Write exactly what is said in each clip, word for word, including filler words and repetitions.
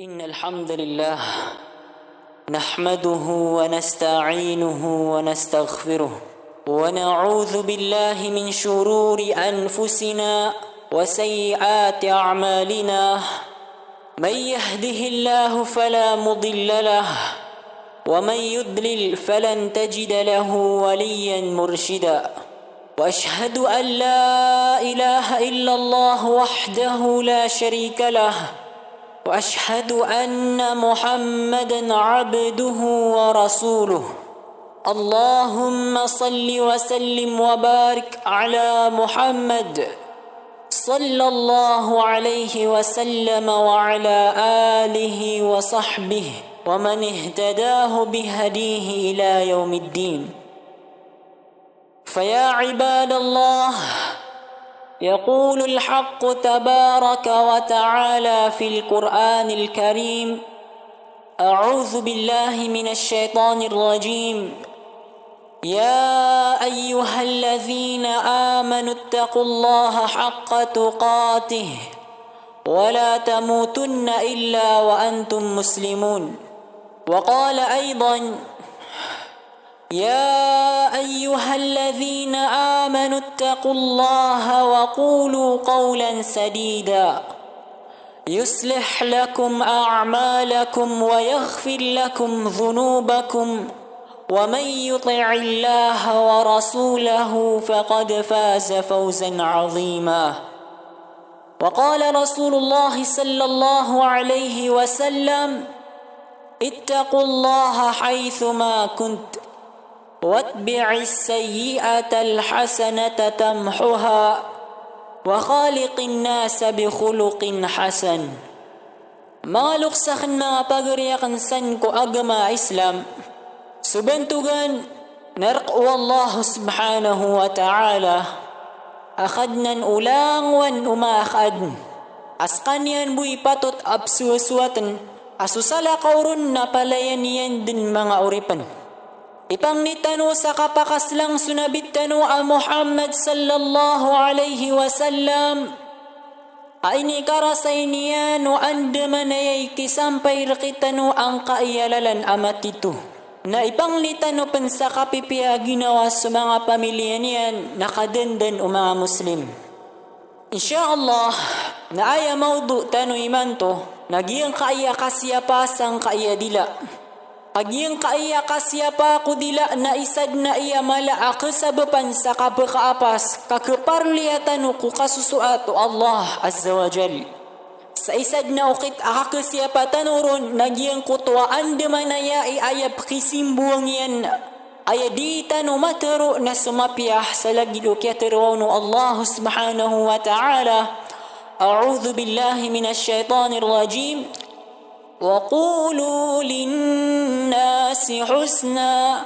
إن الحمد لله نحمده ونستعينه ونستغفره ونعوذ بالله من شرور أنفسنا وسيئات أعمالنا. من يهده الله فلا مضل له ومن يضلل فلن تجد له وليا مرشدا. وأشهد أن لا إله إلا الله وحده لا شريك له، وأشهد أن محمدا عبده ورسوله. اللهم صل وسلم وبارك على محمد صلى الله عليه وسلم وعلى آله وصحبه ومن اهتداه بهديه إلى يوم الدين. فيا عباد الله، يقول الحق تبارك وتعالى في القرآن الكريم، أعوذ بالله من الشيطان الرجيم. يا أيها الذين آمنوا اتقوا الله حق تقاته ولا تموتن إلا وأنتم مسلمون. وقال أيضا، يا أيها الذين آمنوا اتقوا الله وقولوا قولا سديدا يصلح لكم أعمالكم ويغفر لكم ذنوبكم ومن يطع الله ورسوله فقد فاز فوزا عظيما. وقال رسول الله صلى الله عليه وسلم، اتقوا الله حيثما كنت وأتبع السيئة الحسنة تمحها وخالق الناس بخلق حسن. Manga loks akn, manga pagari akn san ko agama Islam, so bantogan na rk o Allah subhanahu wa ta'ala a Kadnan o langowan o manga kaadn, a skaniyan bo i patot a pzowazowatn, a so salakaw ron na palayan iyan dn manga oripn. Ipangni tano sa kapakaslang so Nabi tano a Muhammad sallallahu alaihi wasallam, a inikarasay niyan o andamanaya i kisampay rktano angkaya lalan a matito. Na ipangni tano pn sa kapipiya a ginawa so manga pamiliya niyan na kadandan o manga Muslim. Insha Allah, na aya mawdu tano imanto na giyangkaya kasiyapa sangkaya dila. Ka giyangkaya kasiyapa ko dila na isa dn aya mala a kasabapan sa kapkaapas, ka kparliya tano ko kasosoat o Allah Azza wa Jal. Sa isa dn a okit a kakasiyapa tano ron na giyangkoto a andamanaya i aya pkisimbowang iyan, aya dii tano matharo na so mapiya sa lagid o kiyatharoa on o Allah subhanahu wa ta'ala. أعوذ بالله من الشيطان الرجيم. وقولوا للناس حسنا.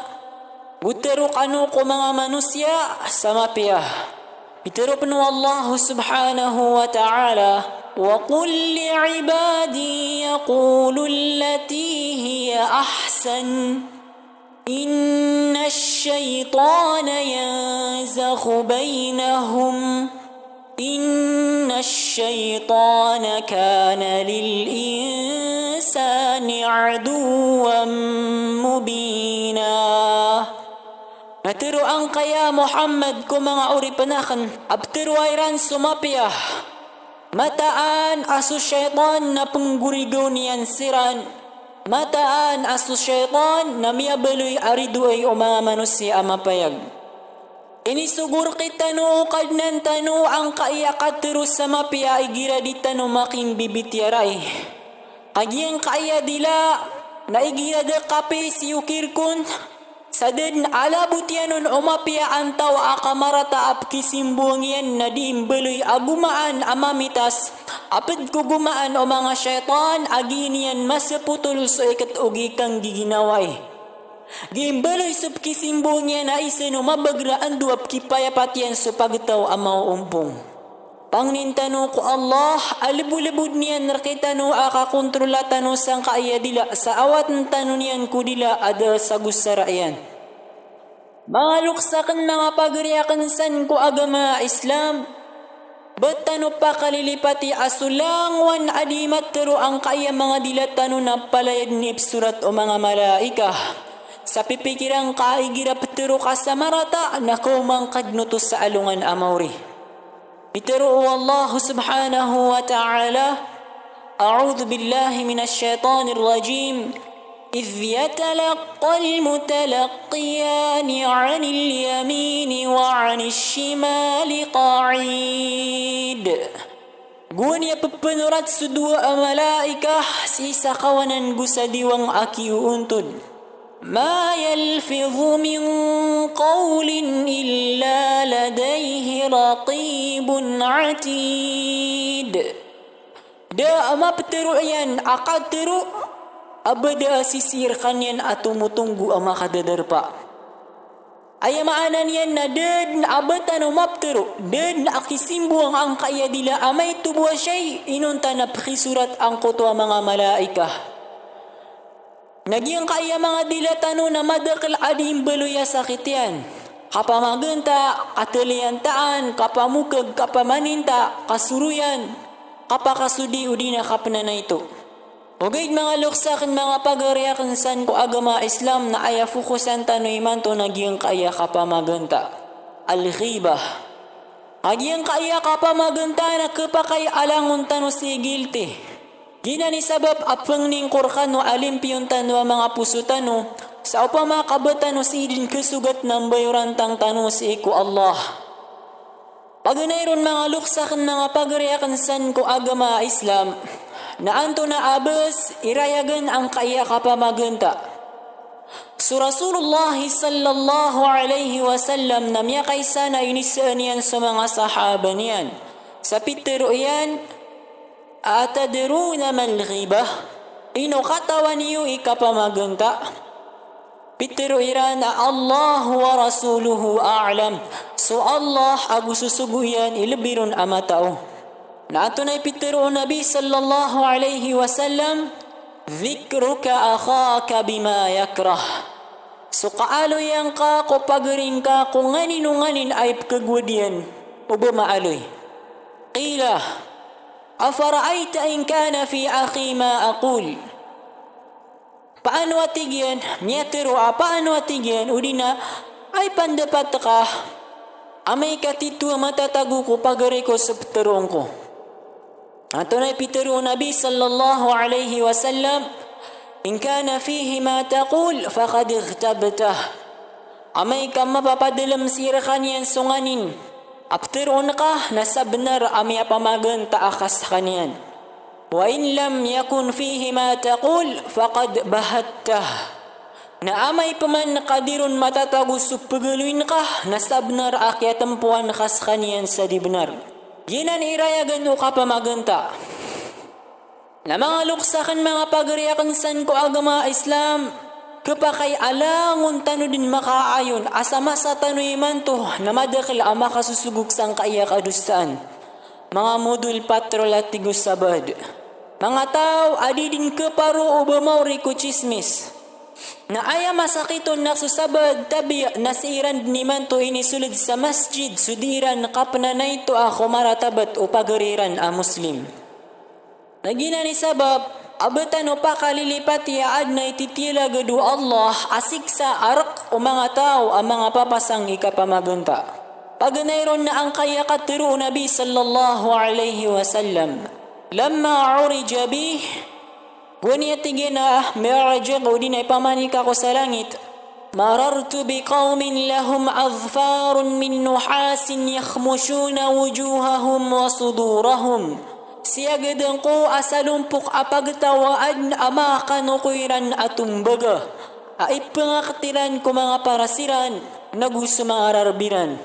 Go tharo kano ko manga manosiya sa mapiya. Pitharo pn o Allah subhanahu wa ta'ala, وقل لعبادي يقولوا التي هي أحسن إن الشيطان ينزغ بينهم إن الشيطان كان للإنسان عدوا مبينا. Na tharo angkaya Muhammad ko manga oripn akn a ptharoa iran so mapiya. Mataan a so shaytan na pnggorigaw niyan siran. Mataan a so shaytan na miyabaloy a ridoay o manga manosiya a mapayag. Inisogo rktano o Kadnan tano angkaya katharo sa mapiya igira di tano makimbibitiyarai. Ka giyangkaya dila na igira da kapiya si okir kon, sa da dn a labot iyan on o mapiya a taw a kamarata a pkisimbowang iyan na dii mbaloy a gomaan a mamitas, a pd ko gomaan o manga shaytan a gii niyan masapotol so ikt o gii kanggiginawai. Gii mbaloy so pkisimbowang iyan a isa on o mabager a ndo a pkipayapat iyan so pagtaw a maoompong. Pangnin tano ko Allah a lbolbod niyan rktano a kakontrola tano sangkaya dila sa awatn tano niyan ko dila a da a sagosara iyan. Manga loks akn, manga pagari akn san ko agama Islam, Ba tano pakalilipati a so langowan a dii matero angkaya manga dila tano na palaya den i pesorat o manga malaika. Sa pipikira ngka a igira petero ka sa marata na kaoma ngka den oto sa alongan a maori. Pitero o Allah subhanahu wa ta'ala, أعوذ بالله من الشيطان الرجيم. إذ يتلقى المتلقيان عن اليمين وعن الشمال قعيد. Gowani a pepenorat so dowa a malaika sii sa kawanan go sa diwang a kioontod. ما يلفظ من قول إلا لديه رقيب عتيد. Da a mapetero iyan a katero a ba da a sisii rekaniyan a tomotonggo a makadadarpa. Aya maana niyan na da den a ba tano mapetero, da den a kisimbowang angkaya dila a maito bo a shay inonta na pekisorat angkoto a manga malaika. Na giyangkaya manga dila tano na madakel a dii mbaloy a sakit iyan. Kapamagenta, kateliyantaan, kapamokeg, kapamaninta, kasoroyan, kapakasodi odi na kapenanaito. Ogaid manga loks aken, manga pagari aken san ko agama Islam, na aya fokusan tano imanto na giyangkaya kapamagenta. Al-ghibah. A giyangkaya kapamagenta na kepakay a langon tano sii guilty. Giyanan i sabap a pengning ko rekano a limpiyon tano a manga poso tano, sa opama ka ba tano sii den kesogat na mbayorantang tano sii ko Allah. Paganay ron manga loks aken, manga pagari aken san ko agama Islam, na antonaa a bes i rayagen angkaya kapamagenta. So Rasulullah sallallahu alaihi wasallam na miyakaisa na inisaan iyan so manga sahaba niyan. Sa pitero iyan, "Atadruna mal ghibah?" Ino katawan iyo i kapamagenta? Pitero iran a, "Allahu wa rasuluhu a'lam." So Allah ago so sogo iyan i lebi ron a matao. Na antonaa i pitero o Nabi sallallahu alaihi wasallam, "Dhikruka akhaka bima yakrah." So kaaloyan ka ko pagari ngka ko nganin o nganin a ipekegowad iyan o ba maaloy. Qila, "Afara'aita in kana fi akhi ma aqul?" Paano a tig iyan, miyatero a paano a tig iyan, odi na, ay pandapat ka, amay ka tito a matatago ko pagari ko so peteroon ko. Antonaa i pitero o Nabi sallallahu alaihi wasallam, "In kana fihi ma taqul faqad ightabtah." Amay ka mapapadalem sii rekaniyan so nganin a peteroon ka, na sabenar a miyapamagenta ka sekaniyan. "Wa in lam yakun fihi ma taqul faqad bahattah." Na amay peman ka di ron matatago so pegaloyn ka, na sabenar a kiyatempoan ka sekaniyan sa di benar. Giyanan i rayagen o kapamagenta. Na manga loks aken, manga pagari aken san ko agama Islam, kepakay a langon tano den makaayon a sa masa tano imanto na madakel a makasosogok sangkaya kadosaan. Manga modol patrol a tig o sabaad. Manga taw a di den keparo o ba maori ko tsismis. Na aya masakit on na so sabaad tabiya na sii ran den imanto inisoled sa masjid so di iran kapenanaito a ko maratabat o pagari ran a Muslim. Na giyanan i sabap a ba tano pakalilipati a aden a ititiyalagad o Allah a siksa a rek o manga taw a manga papasang i kapamagenta. Paganay ron na angkaya katero o Nabi sallallahu alaihi wasallam, lamma urija bih, gowani a tig iyan a mi'raj ako odi na ipamanik ako sa langit, marartu biqawmin lahum adhfarun min nuhasin yakhmushuna wujuhahum wa sudurahum. Siyagadan ko a salompok a pagtaw a aden a manga kanokoy ran a tombaga a ipengaketiran ko manga paras iran nago so manga rareb iran.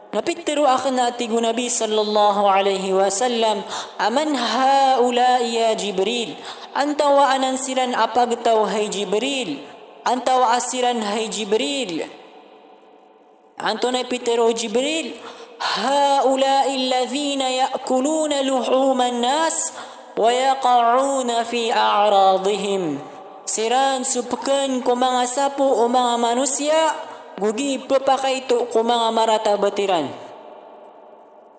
Na pitero aken a tig o Nabi sallallahu alaihi wasallam, "Aman haula'i ya Jibril?" Antawaa anan siran a pagtaw hay Jibril? Antawaa siran hay Jibril? Antonaa i pitero o Jibril? "Haula'i alladhina ya'kuluna luhuman nas wa yaqa'una fi a'radihim." Siran so peken ko manga sapo o manga manosiya, go gii pepakaito ko manga maratabat iran.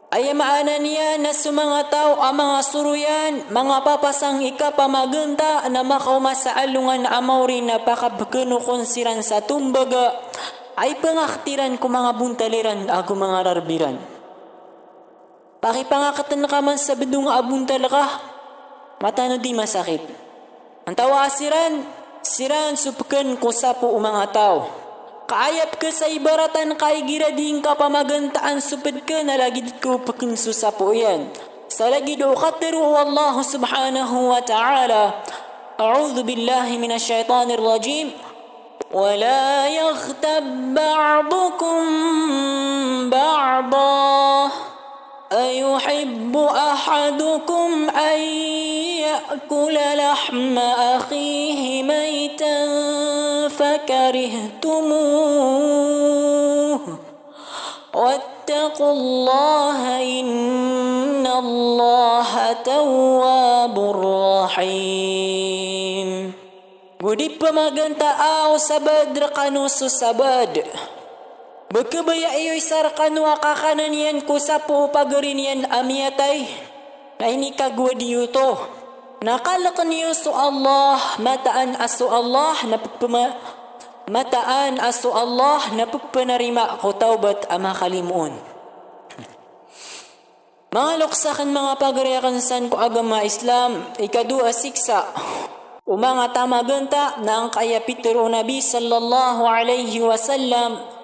Aya maana niyan na so manga taw a manga soroyan, manga papasang i kapamaganta na makaoma sa alongan a maori na pakapknokon siran sa tombaga a ipangakt iran ko manga bontal iran ago manga rarb iran. Pakipangakten ka man sa bdong a bontal ka, mataan o di masakit. Antawaa siran, siran so pkn ko sapo o manga taw. Ka aya pkn sa ibaratan ka igira di ngka pamagantaan so pd ka na lagid ko pkn so sapo iyan. Sa lagid o katharo o Allah subhanahu wa ta'ala, أعوذ بالله من الشيطان الرجيم. ولا يغتب بعضكم بعضا أيحب أحدكم أن يأكل لحم أخيه ميتا فكرهتموه واتقوا الله إن الله تواب رحيم. Go di pmagantaa o sabaad rkano so sabaad. Ba kabaya iyo isa rkano a kakanan iyan ko sapo o pagari niyan a miyatay, na inikagowad iyo oto. Na kalkn iyo so Allah, mataan a so Allah na pphama-, mataan a so Allah na pphanarimai ko tawbat a makalimoon. Manga loks akn, manga pagari akn san ko agama Islam, ikadowa a siksa o manga tamaganta na angkaya pitharo o Nabi sallallahu alaihi wasallam,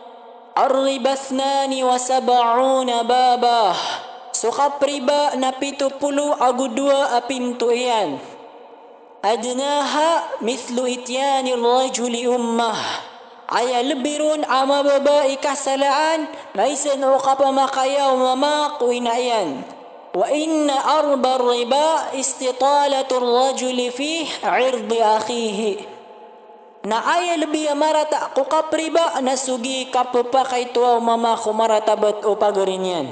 الربا اثنان وسبعون بابا. So kapriba na pito polo ago dowa a pinto iyan. أدناها مثل إتيان الرجل أمه. Aya lbi ron a mababa i kasalaan na isa o kapamakaya o mama ko ina iyan. وإن أربى الربا استطالة الرجل في عرض أخيه. Na aya lbi a marata ko kapriba na so gii kapphakaitowa o mama ko maratabat o pagari niyan.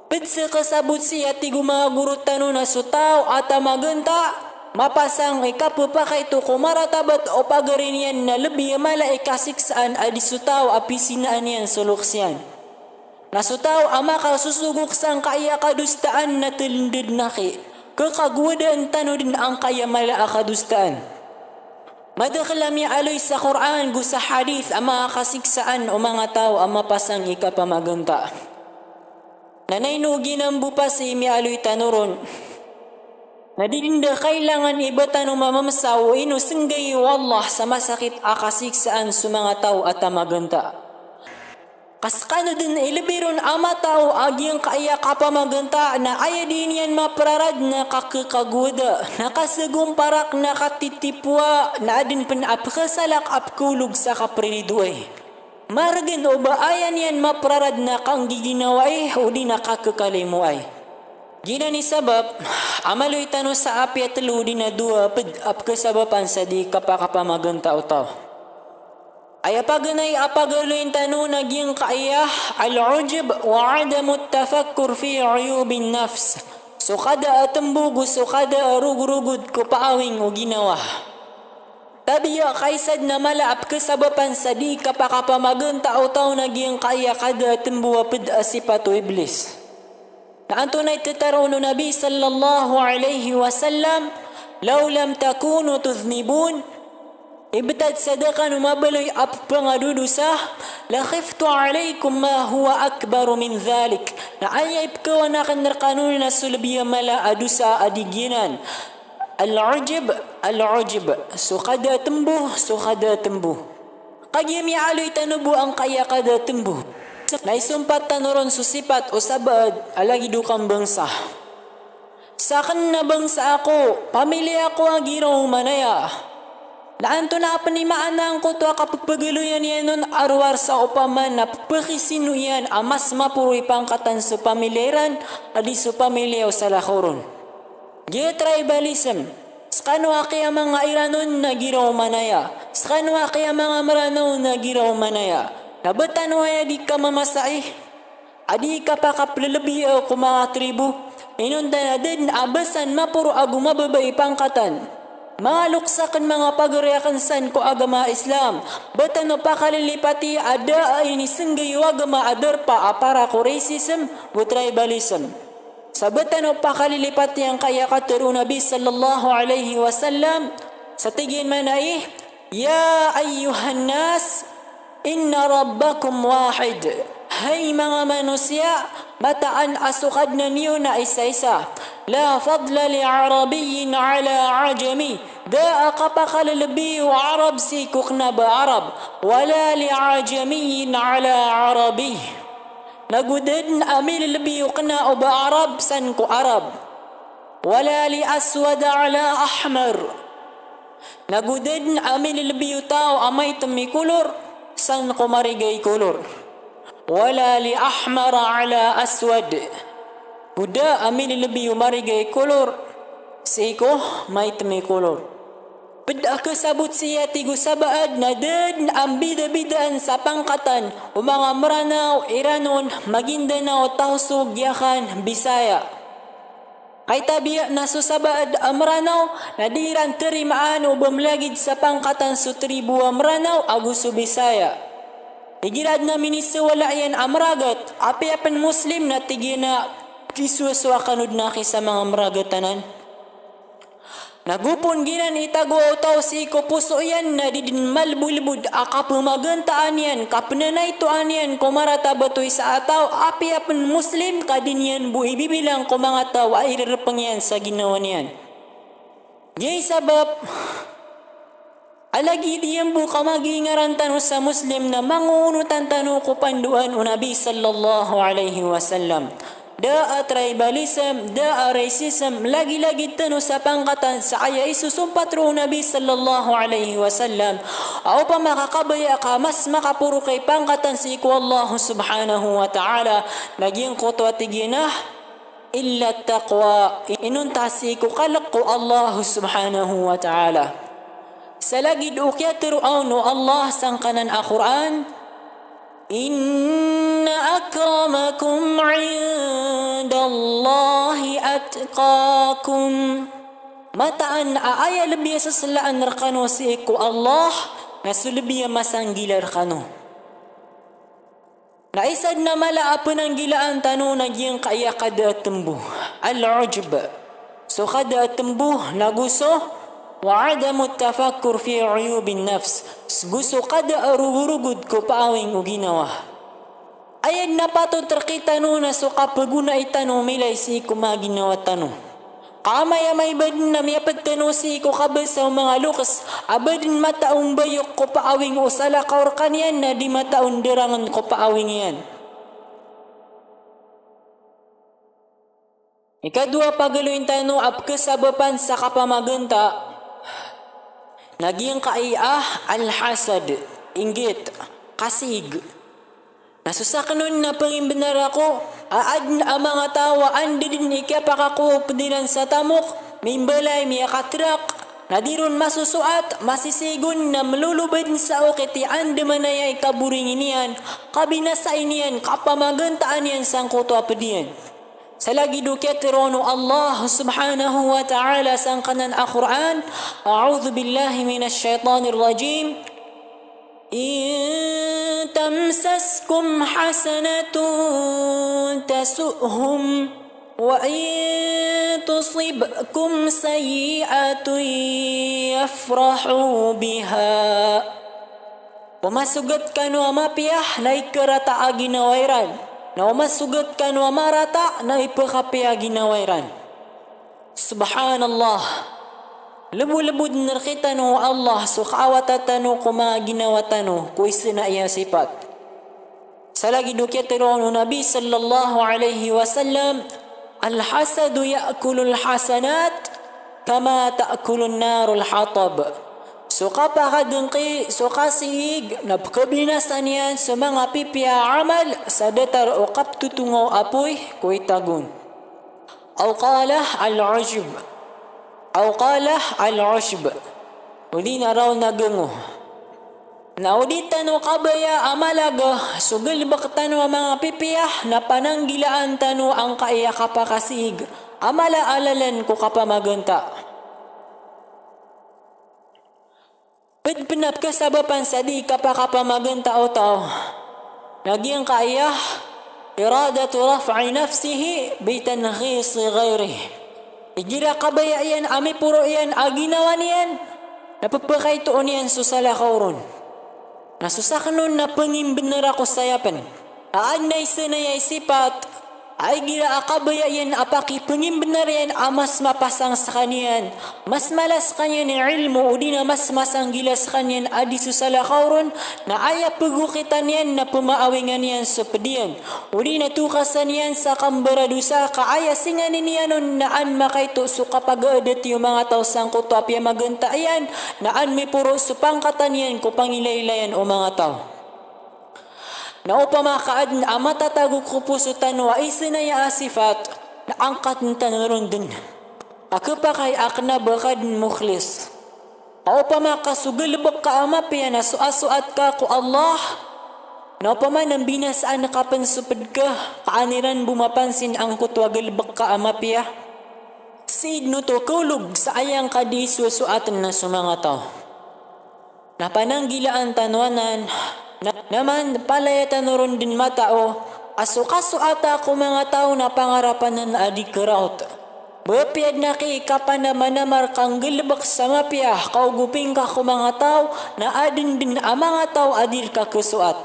Pd sa kasabot sii a tig o manga goro tano na so taw a tamaganta, mapasang i kapphakaito ko maratabat o pagari niyan na lbi a mala i kasiksaan a di so taw a pisinaan iyan so loks iyan. Na so taw a makasosogok sangkaya kadosaan na tlnded na ki, kekagowadan tano dn angkaya mala a kadosaan. Madakl a miyaaloy sa Qur'an go sa hadith a manga kasiksaan o manga taw a mapasang i kapamaganta. Na ino giyanan bo pasi i miyaaloy tano ron? Na di dn da kailangan i ba tano mamamsa o ino snggayi o Allah sa masakit a kasiksaan so manga taw a tamaganta. Ka skano dn i lbi ron a mataw a giyangkaya kapamaganta na aya dii niyan maprarad na kakekagowada, na kasagomparak, na katitipowa, na adn pn a pkhasalak a pkhaolog sa kapriridoay. Margn o ba aya niyan maprarad na kanggiginawai odi na kakekalimoay. Giyanan i sabap a maloy tano sa apiya tlo odi na dowa pd a pkhasabapan sa di kapakapamaganta o taw. Aya paganay a pagaloyin tano na giyangkaya al-ujb wa adamut tafakkur fi uyubin nafs. So kada a tmbo go so kada a rogrogod ko paawing o ginawa. Tabiya ka isa dn a mala a pkhasabapan sa di kapakapamaganta o taw na giyangkaya kada a tmbo a pd a sipat o Iblis. Na antonaa i tharoon o Nabi sallallahu alaihi wasallam, "Law lam takunu tudhnibun," ibtad sa da kano mabaloy a ppangadodosa, "la khiftu alaikum ma huwa akbaru min dhalik." Na aya ipkhawan akn rkano na so lbi a mala a dosa a di giyanan. Al-ujb, al-ujb. So kada a tmbo, so kada a tmbo. Kagiya miyaaloy tano bo angkaya kada a tmbo, na isompat tano ron so sipat o sabaad a lagid o kambangsa. Sakn na bangsa ako, pamilya ako a giraw manaya. Na antonaa pn i maana angkoto a kappagaloyan iyan on a rowar sa opama na ppakhisino iyan a mas maporo i pangkatan so pamilya iran a di so pamilya o salakaw ron. Giya tribalism, skano a kiyamanga Iran on na giraw manaya, skano a kiyamanga Mranaw na giraw manaya. Na ba tano aya di kamamasai a di kapakaplelebiya ko manga tribo, inonta na da dn a ba san maporo ago mababa i pangkatan. Manga loks akn, manga pagari akn san ko agama Islam, ba tano pakalilipati a da a inisnggay o agama a darpa a para ko racism go tribalism. Sa ba tano pakalilipati angkaya katharo o Nabi sallallahu alaihi wasallam, sa tig iyan mambo a, "Ya ayyuhan nas, inna rabbakum wahid." Hay manga manosiya, mataan a so Kadnan iyo na isa-isa. "La fadla li Arabiyyin ala Ajami." Da a kapakalelebi o Arab sii ko kena a ba Arab. "Wala li Ajamiyyin ala Arabi." Na go da den a milelebi o kena o ba Arab san ko Arab. "Wala li aswad ala ahmar." Na go da den a milelebi o taw a maitem i kolor san ko mariga i kolor. "Wala li ahmar ala aswad." Go da a milelebi o mariga i kolor sii ko maitem i kolor. Ped a kesabot sii, tig o sabaad, na da den a mbidabidaan sa pangkatan o manga Meranaw, Iranon, Magindanaw, Tausug, Yakan, Bisaya. Kaitabiya na so sabaad a Meranaw na di iran terimaan o ba melagid sa pangkatan so tribo a Meranaw ago so Bisaya. Igira den a minisewala iyan a meragat, apiya pen Muslim, na tig iyan a, "Kisosowa kano den aki sa manga meragat anan." Na go pon giyanan itagoa o taw sii ko poso iyan na di den malbolbod a kapemagantaan iyan, kapenanaitoan iyan ko marata a ba oto isa a taw, apiya pen Muslim, ka di niyan bo ibibilang ko manga taw a irerepeng iyan sa ginawa niyan. Giyai sabap a lagid iyan bo ka magiingaran tano sa Muslim na mangoonotan tano ko pandoan o Nabi sallallahu alaihi wasallam. Da a tribalism, da a racism, lagilagid tano sa pangkatan sa aya isosompat roo o Nabi sallallahu alaihi wasallam. A opama ka kabaya ka mas makaporok i pangkatan sii ko Allah subhanahu wa ta'ala, na giyangkoto a tig iyan a, "Illa taqwa," inonta sii ko kalek ko Allah subhanahu wa ta'ala. Sa lagid o kiyatharo on o Allah sangkanan a Qur'an, "Inna akramakum indallahi atqakum." Mataan a aya lebi a seselaan rekano sii ko Allah na so lebi a masanggila rekano. Na isa den a mala a penanggilaan tano na giyangkaya kada a tembo. Al-ujb. So kada a tembo na go so, wa adamu tafakkur fi uyubin nafs. Go so kada a rogorogod ko paawing o ginawa. Aya den a patot rekitano na so kapegonai tano milay sii ko manga ginawa tano. Ka amay-amay ba den a miyaped tano sii ko kabasa o manga loks a ba den mataw mbayok ko paawing o salakaw rekaniyan na di mataw nderangen ko paawing iyan. Ikadowa a pagaloyin tano a pekesabapan sa kapamaganta na giyangkaya a al-hasad, inggit, kasiig. Na so saken on na pengimbenar ako a aden a manga taw a anda den i kiyapakakowa o ped iran sa tamok, mimbalay, miyakatrak, na di ron masosoat, masisigon, na melolobed sa okit i andamanaya i kaboringin iyan, kabinasaan iyan, kapamagantaan iyan sangkoto a ped iyan. Sa lagid o kiyatharo on o Allah subhanahu wa ta'ala sangkanan a Qur'an, a'udhu billahi minash shaytanir rajim. In tamsaskum hasanatun tasu'hum, wa in tusibkum sayyi'atun yafrahu biha. O masogat kano a mapiya na ikarata a ginawa iran, na o masogat kano a marata na ipakapiya a ginawa iran. Subhanallah. Lebolebod rekitano o Allah so kaawatan tano ko manga ginawa tano ko isa na iya sipat. Sa lagid o kiyatharo on o Nabi sallallahu alaihi wasallam, "Al-hasadu ya'kulul hasanat kama ta'kulun narul hatab." So kapakadengki, so kasiig, na pekebinasa niyan so manga pipiya a amal sa datar o kapetotonga o apoy ko itagon. Aw qala al-ujb. Aw qala al-ujb. O di na raw na gengo. Na o di tano kabaya a mala a so galebek tano a manga pipiya na pananggilaan tano angkaya kapakasiig a mala a lalan ko kapamaganta. Ped pen a pekasabapan sa di kapakapamaganta o taw. Na giyangkaya, iradatu raf'i nafsihi bi tanghisi ghairihi. Igira kabaya iyan a miporo iyan a ginawa niyan, na pepakaitoon iyan so salakaw ron. Na so sakn on na pengimbenar ako saya pen. A adn a isa na aya i sipat, a igira a kabaya iyan a pakipengimbenar iyan a mas mapasang sekaniyan, mas mala sekaniyan i ilmo, odi na mas masanggila sekaniyan a di so salakaw ron, na aya pegokitan iyan na pemaawingan iyan so ped iyan. Odi na tokasan iyan sa kambaradosa ka aya singanin iyan on na an makaito so kapagaadati o manga taw sangkoto a piyamaganta iyan, na an miporo so pangkatan iyan ko pangilailayan o manga taw. Na opama ka adn a matatago ko poso tano a isa na aya a sipat, na angkatn tano ron den a kepakay a kena ba ka den mukhlis. A opama ka so galebek ka a mapiya na so asoat ka ko Allah, na opama na mbinasaan ka pen so ped ka, ka an iran bo mapansin angkoto a galebek ka a mapiya, sii den oto kaolog sa aya ngka di sosoaten na so manga taw. Na pananggilaan tano anan, na, na man palaya tano ron den matao a so kasoata ko manga taw na pangarapanan a di keraot. Ba piya den aki kapanamanamar ka nggalebek sa mapiya, kaogopi ngka ko manga taw, na aden den a manga taw a di reka kesoat.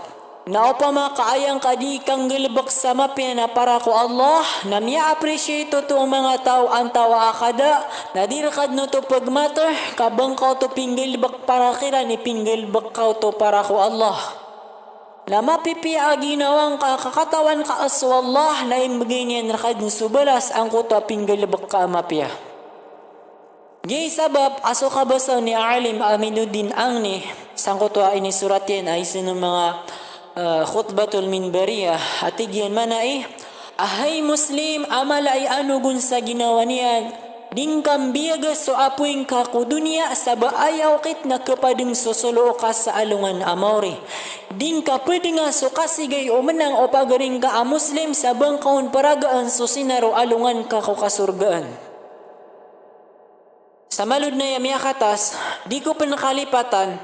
Na opama ka aya ngka di kanggalebek sa mapiya na para ko Allah, na miya-appreciate oto o manga taw antaa a kada, na di reka den oto pegmater, ka ba ngka oto pinggalebek para kiran i pinggalebek ka oto para ko Allah. Na mapipiya a ginawa ngka ka katawan ka a so Allah na imbegay niyan reka den so balas angkoto a pinggalebek ka a mapiya. Giyai sabap a so kabasa o ni Alim Aminuddin Angni, sangkoto a inisorat iyan a isa o manga, eh, khutbatul minbariyah, a tig iyan manaya, a hay Muslim, a mala i anogon sa ginawa niyan, di ngka mbiyaga so apoy ngka ko doniya sa ba aya okit na kepadeng so solo oka sa alongan a maori. Di ngka pedenga so kasigay o menang o pagari ngka a Muslim sa ba ngka on peragaan so sinar o alongan ka ko kasorgaan. Sa malo den aya miyakatas, di ko pen kalipatan,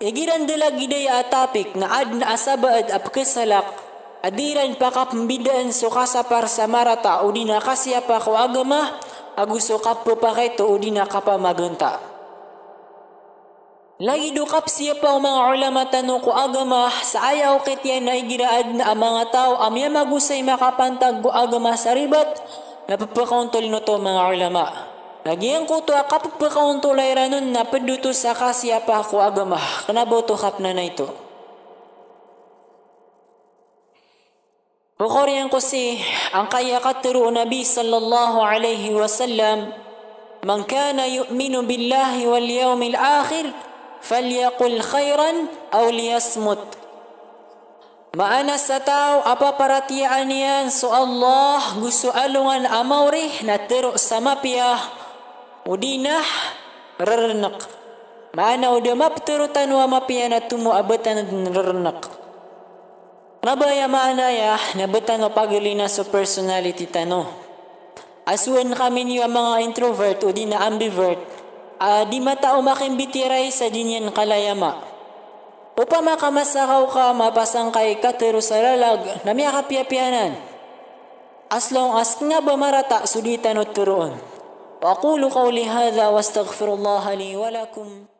igira nda lagid aya a topic na aden a sabaad a pekesalak a di iran pakapembidaan so kasapar sa marata odi na kasiyapa ko agama, ago so kapepakaito odi na kapamaganta. Lagid o kapsiyapa o manga ulama tano ko agama, sa aya okit iyan na igira aden a manga taw a miyamagosay makapantag ko agama sa ribat, na pepekaontolen oto o manga ulama. Na giyangkoto a kapepekaontola iran on na ped oto sa kasiyapa ko agama. Kena ba oto kapnanaito. Pekoriyan ko sii angkaya katero o Nabi sallallahu alaihi wasallam, "Man kana yu'minu billahi wal yawmil akhir, falyaqul khairan aw liyasmut." Maana sa taw a paparatiyayaan iyan so Allah go so alongan a maori na tero sa mapiya, odi na rerenek. Maana o da mapetero tano a mapiya na tomo a ba tano den rerenek. Kena ba aya maana aya na ba tano pagelina so personality tano. A so an kami niyo a manga introvert odi na ambivert, a di matao makimbitiyarai sa di niyan kalayama. Opama ka masakaw ka mapasang ka i katero sa lalag na miyakapiyapiya anan. As long as kena ba marata so di tano teroon. Wa aqulu qawli hadha wa astaghfirullaha li wa lakum.